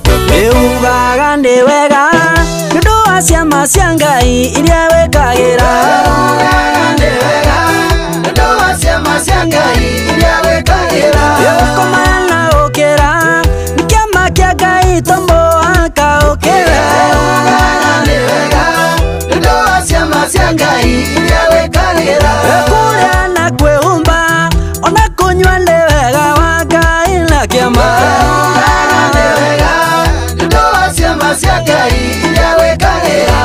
Ugaga nĩ wega nĩ ũndũ wa ciama cia Ngai iria wĩkagĩra. Ugaga nĩ wega nĩ ũndũ wa ciama cia Ngai iria wĩkagĩra. Gũkoma na ũkĩra nĩ kĩama kĩa Ngai to mũhaka ũkĩre. Ugaga nĩ wega nĩ ũndũ wa ciama cia Ngai iria wĩkagĩra. Kũrĩa na kwĩhumba ona kũnyua nĩ wega wa Ngai na kĩama. Ugaga nĩ wega nĩ ũndũ wa ciama cia Ngai iria wĩkagĩra.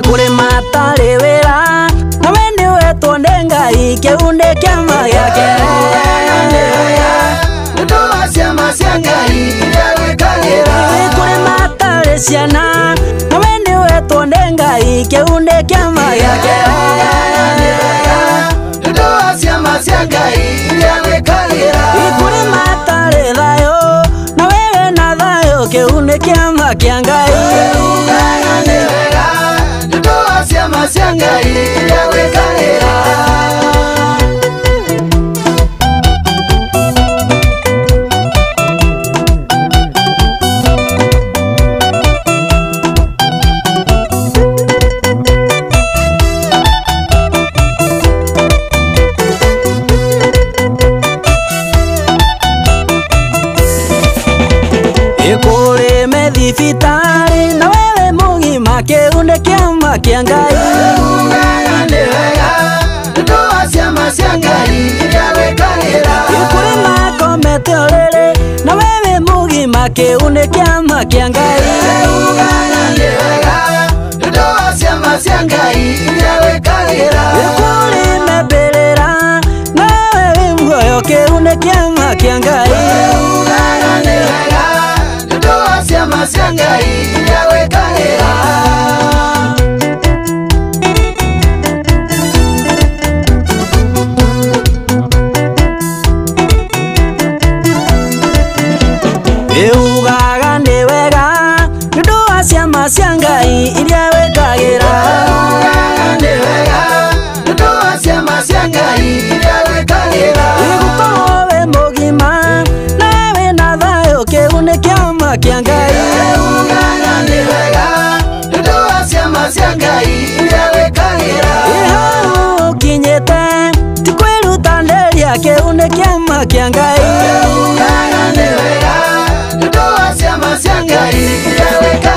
Kũrĩ matarĩ wĩra nawe nĩ wetwo nĩ Ngai kĩu nĩ kĩama gĩake. Ugaga nĩ wega nĩ ũndũ wa ciama cia Ngai iria wĩkagĩra. Kũrĩ matarĩ ciana nawe nĩ wetwo nĩ Ngai kĩu nĩ kĩama gĩake. Ugaga nĩ wega nĩ ũndũ wa ciama cia Ngai iria wĩkagĩra. Kũrĩ matarĩ thayũ nawe wĩna thayũ kĩu nĩ kĩama kĩa Ngai. Ugaga nĩ wega nĩ ũndũ wa ciama cia Ngai iria wĩkagĩra. Kũrĩ mathibitarĩ nawe wĩ mũgima kĩu nĩ kĩama kĩa Ngai. Ugaga nĩ wega nĩ ũndũ wa ciama cia Ngai iria wĩkagĩra. Kũrĩ makomete ũrĩrĩ nawe wĩ mũgima kĩu nĩ kĩama kĩa Ngai. Ugaga nĩ wega nĩ ũndũ wa ciama cia Ngai iria wĩkagĩra. Kũrĩ membĩrĩra nawe wĩ muoyo kĩu nĩ kĩama kĩa Ngai. Ugaga nĩ wega nĩ ũndũ wa ciama cia Ngai iria wĩkagĩra. Ugaga nĩ wega nĩ ũndũ wa ciama cia Ngai iria wĩkagĩra. Ugaga nĩ wega nĩ ũndũ wa ciama cia Ngai iria wĩkagĩra. Gũkorwo wĩ mũgima na wĩna thayũ kĩu nĩ kĩama kĩa Ngai. Ugaga nĩ wega nĩ ũndũ wa ciama cia Ngai iria wĩkagĩra. Hau ũkinyĩte ti kwĩrutanĩria kĩu nĩ kĩama kĩa Ngai. Ugaga nĩ wega nĩ ũndũ wa ciama cia Ngai iria wĩkagĩra.